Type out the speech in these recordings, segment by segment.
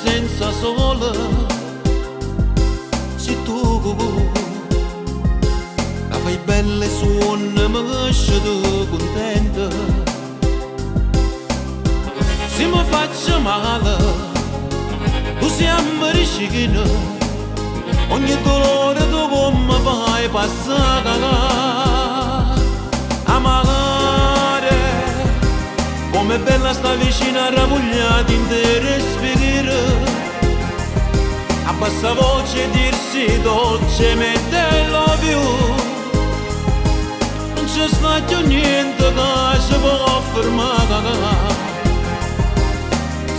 Senza sole. Si tu ca fai belle suonne, me sceto contento. Se mi faccio male, tu siamo vicino, ogni dolore tu come fai passare. Amare, come è bella sta vicina arravogliata in te respiro. A bassa voce dirsi dolcemente love you. Non c'è stato niente che si può fermare.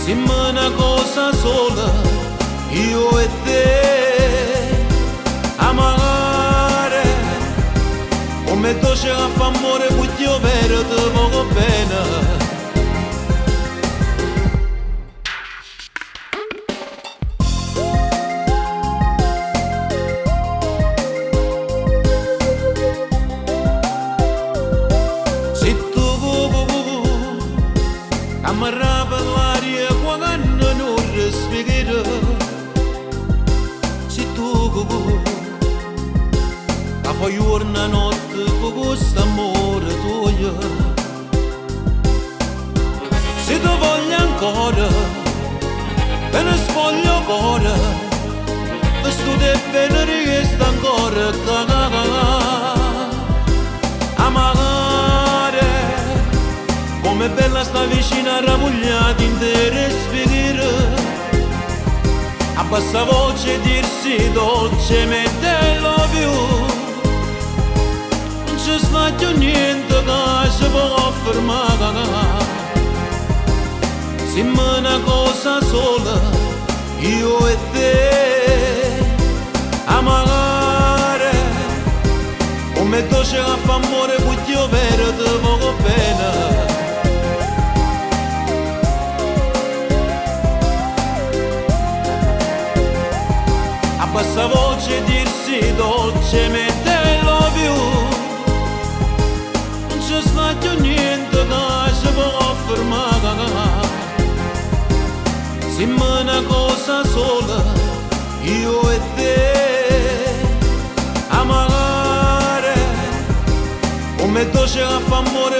Siamo una cosa sola, io e te. Amare, come dolce a fa amore, voglio vero, ti voglio bene. Se tu amarrava l'aria quando non respiro, se tu che fai una notte con questo amore tuo, se ti voglio ancora, me ne spoglio cuore, vestito e bene resta ancora qua. Amare, come è bella sta vicina arravogliata in te respiro. A bassa voce dirsi dolcemente love you. Non c'è stato niente che si può fermare. Siamo una cosa sola, io e te. Amare, come dolce a fa amore, voglio vero, ti voglio bene. A bassa voce dirsi dolcemente love you. Non c'è stato niente che si può fermare. Siamo una cosa sola, io e te. Amare, come dolce a fa amore,